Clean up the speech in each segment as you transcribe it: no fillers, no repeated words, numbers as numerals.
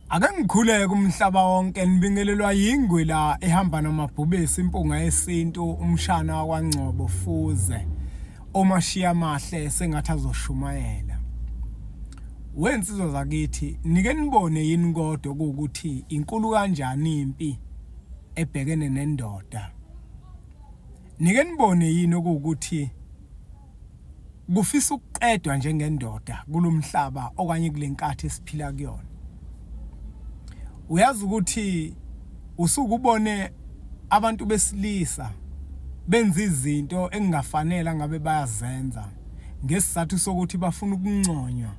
Ake ngikhuleke umhlaba wonke nibingelelwa yingwe la ehamba namabhubesi impunga yesintu umshana wakwaNgcobo Fuze omashiya amahle sengathi azoshumayela. Wensizwa zakithi nike nibone yini kodwa ukuthi inkulu kanjani impi ebhekene nendoda. Nike nibone yini okuwukuthi kufisa ukuqedwa njengendoda kulomhlaba okanye kulenkathi esiphila kuyona. Uyazi ukuthi usuke ubone abantu besilisa benza izinto engingafanele ngabe bayazenza ngesizathu sokuthi bafuna ukunconywa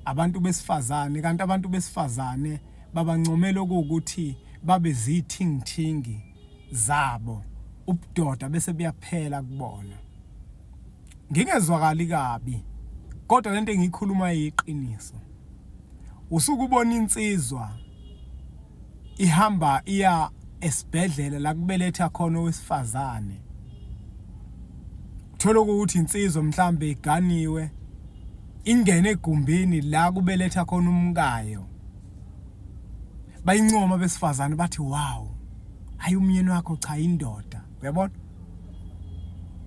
abantu besifazane kanti abantu besifazane babancomela okuwukuthi babe zithingithingi zabo ubudoda bese buyaphela kubona. Ngingezwakali kabi kodwa lento engiyikhuluma iyiqiniso. Usuke ubona insizwa ihamba iya esibhedlela la kubeletha khona owesifazane. Uthola ukuthi insizwa mhlambe iganiwe ingene egumbini la kubeletha khona umkayo. Bayincoma besifazane bathi wow. Hayi umyeni wakho cha indoda. Uyabona?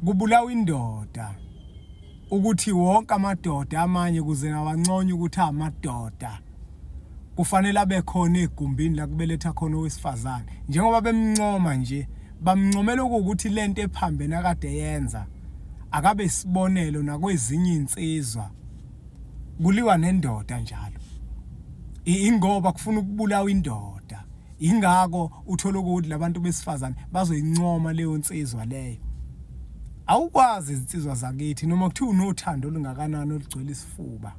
Kubulawa indoda ukuthi wonke amadoda amanye kuze nawanconywe ukuthi amadoda kufanele abe khona egumbini la kubeletha khona owesifazane njengoba bemncoma nje bamncomela ukuthi lento ephambene akade yenza akabe isibonelo nakwezinye insizwa kuliwa nendoda njalo ingoba kufuna ukubulawa indoda Ingakho uthola ukuthi labantu besifazane bazoyincoma leyo nsizwa leyo. Awukwazi izinsizwa zakithi noma kuthiwa unothando olungakanani olugcwele isifuba.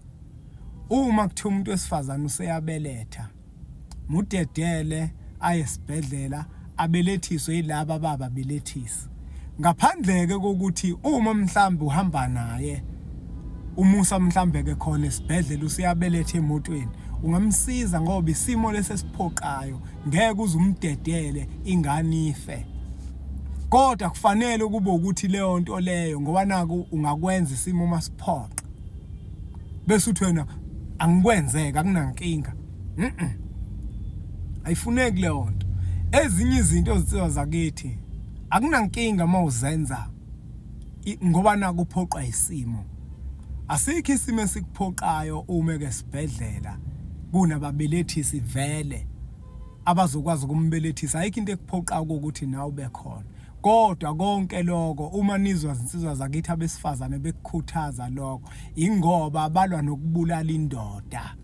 Uma kuthiwa umuntu wesifazane useyabeletha, mudedele aye esibhedlela abelethiswe yilaba abababelethisi. Ngaphandle-ke kokuthi uma mhlambe uhamba naye umusa mhlambe ke khona esibhedlela usuyabeletha emotweni ungamsiza ngoba isimo lesi esiphoqayo ngeke uze umdedele ingane ife kodwa kufanele kube ukuthi leyo nto leyo ngoba naku ungakwenza isimo uma siphoqa bese uthi wena angikwenzeka akunankinga mhm ayifuneki leyo nto ezinye izinto ezitsiwa zakithi akunankinga uma uzenza ngoba nakuphoqwa isimo asikho isimo esikuphoqayo uma ke sibhedlela kunababelethisi vele abazokwazi ukumbelethisa ayikho into ekuphoqa ukuthi nawe ube khona kodwa konke lokho uma nizwa izinsizwa zakithi abesifazane bekukhuthaza lokho ingoba balwa nokubulala indoda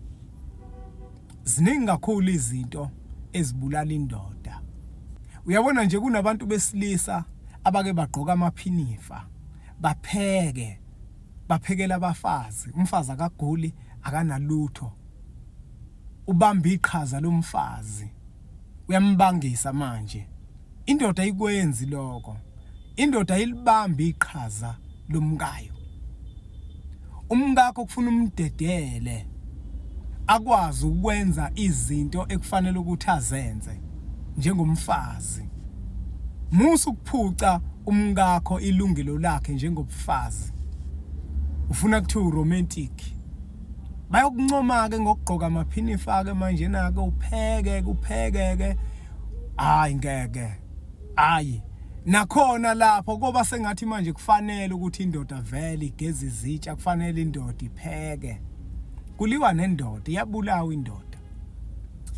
ziningi kakhulu izinto ezibulala indoda uyabona nje kunabantu besilisa abake bagqoka amaphinifa bapheke baphekela abafazi umfazi akaguli akanalutho ubamba iqhaza lomfazi uyambangisa manje indoda ayikwenzi lokho indoda ayilibambi iqhaza lomkayo umkakho kufuna umdedele akwazi ukwenza izinto ekufanele ukuthi azenze njengomfazi musa ukuphuca umkakho ilungelo lakhe njengobufazi ufuna kuthiwa uromantic bayokuncoma-ke ngokugqoka amaphinifa-ke manje nake upheke kuphekeke hayi ngeke hayi nakhona lapho koba sengathi manje kufanele ukuthi indoda vele igeze izitsha kufanele indoda ipheke kuliwa nendoda iyabulawa indoda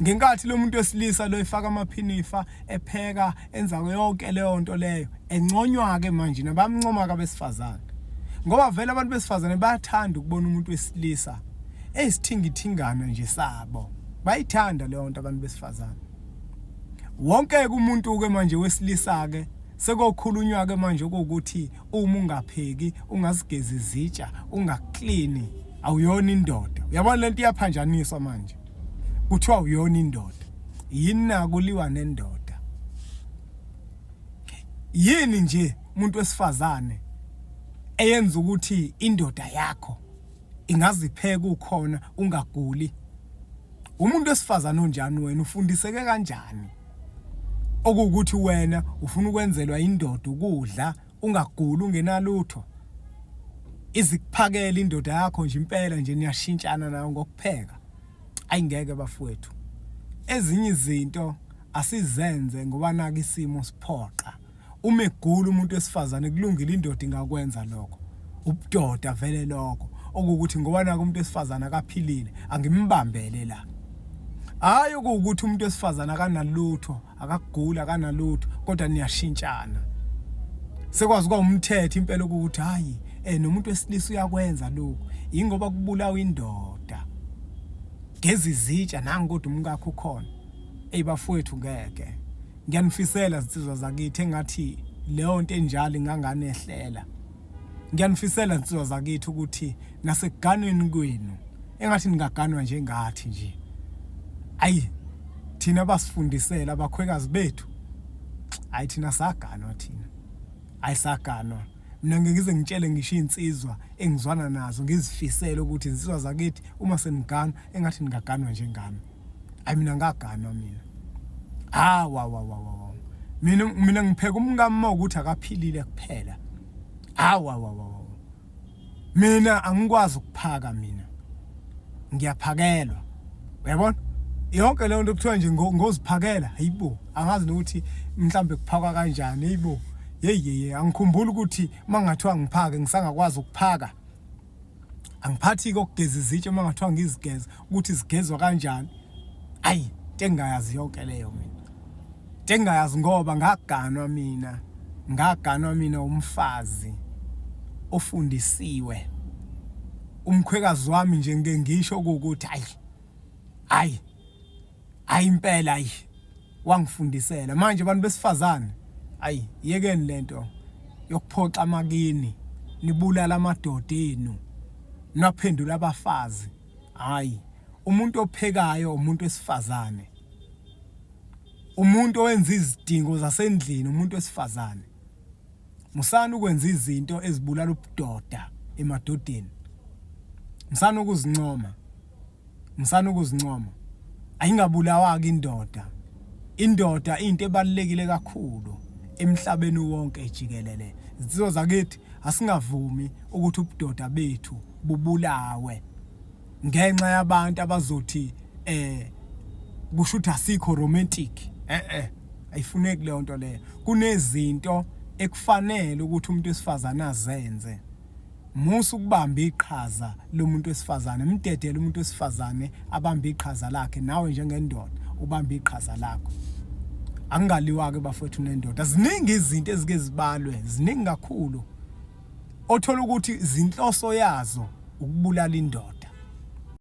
ngenkathi lo muntu wesilisa lo efaka amaphinifa epheka enza yonke leyo nto leyo enconywa ke manje nabamncoma ke abesifazane ngoba vele abantu besifazane bayathanda ukubona umuntu wesilisa eyisithingithingana nje sabo bayithanda leyo nto abantu besifazane wonke ke umuntu ke manje wesilisa ke sekokhulunywa ke manje ukuthi uma ungapheki ungazigezi izitsha ungaklini awuyona indoda uyabona lento iyaphanjaniswa manje kuthiwa uyona indoda yini na kuliwa nendoda yini nje umuntu wesifazane eyenza ukuthi indoda yakho ingazipheka ukhona ungaguli umuntu wesifazane onjani wena ufundiseke kanjani okuwukuthi wena ufuna ukwenzelwa indoda ukudla ungaguli ungenalutho izikuphakela indoda yakho nje impela nje niyashintshana nayo ngokupheka ayingeke bafowethu. Ezinye izinto asizenze ngoba naka isimo siphoqa. Uma egula umuntu wesifazane kulungile indoda ingakwenza lokho. Ubudoda vele lokho okuwukuthi ngoba naka umuntu wesifazane akaphilile angimbambele la. Hhayi okuwukuthi umuntu wesifazane akanalutho akaguli akanalutho kodwa niyashintshana. Sekwazi kwa umthetho impela ukuthi hayi eh nomuntu wesilisa uyakwenza lokhu ingoba kubulawa indoda. Geza izitsha nangu kodwa umkakho ukhona. Ey bafowethu ngeke. Ngiyanifisela zinsizwa zakithi engathi leyo nto enjalo inganganehlela. Ngiyanifisela zinsizwa zakithi ukuthi nasekuganweni kwenu engathi ningaganwa njengathi nje. Ayi thina basifundisela abakhwekazi bethu. Hayi thina saganwa thina. Hayi saganwa. Mina ngeke ngize ngitshele ngisho izinsizwa engizwana nazo ngizifisele ukuthi izinsizwa zakithi uma seniganwa engathi ningaganwa njengami. Ayi mina ngaganwa mina. Hawa wa wa wa. Mina mina ngipheka umkami ukuthi akaphilile kuphela. Hawa wa wa wa. Mina angikwazi ukuphaka mina. Ngiyaphakelwa. Uyabona? Yonke leyo nto kuthiwa nje ngoziphakela, hayibo, angazi nokuthi mhlambe kuphakwa kanjani, hayibo. Hey hey angikhumbuli ukuthi mangathiwa ngiphake ngisangakwazi ukuphaka. Angiphathi-ke okugeza izitsha uma ngathiwa ngizigeze ukuthi zigezwa kanjani. Ayi, into engingayazi yonke leyo mina. Into engingayazi ngoba ngaganwa mina, ngaganwa mina umfazi ofundisiwe. Umkhwekazi wami nje ngike ngisho ukuthi ayi, ayi, ayi impela ayi wangifundisela. Manje abantu besifazane, ayi yekeni lento yokuphoxa amakini, nibulala amadoda enu, niwaphendula abafazi. Hayi, umuntu ophekayo umuntu wesifazane. Umuntu owenza izidingo zasendlini umuntu wesifazane. Musani ukwenza izinto ezibulala ubudoda emadodeni. Musani ukuzincoma. Musani ukuzincoma. Ayingabulawa-ke indoda. Indoda into ebalulekile kakhulu emhlabeni wonke jikelele. Zinsizwa zakithi asingavumi ukuthi ubudoda bethu bubulawe ngenxa yabantu abazothi eh kusho ukuthi asikho romantic. Eh eh ayifuneki leyo nto leyo. Kunezinto ekufanele ukuthi umuntu wesifazane azenze. Musa ukubamba iqhaza lomuntu wesifazane, mdedele umuntu wesifazane abambe iqhaza lakhe, nawe njengendoda ubambe iqhaza lakho. Akungaliwa-ke bafowethu nendoda. Ziningi izinto ezike zibalwe, ziningi kakhulu othola ukuthi zinhloso yazo ukubulala indoda.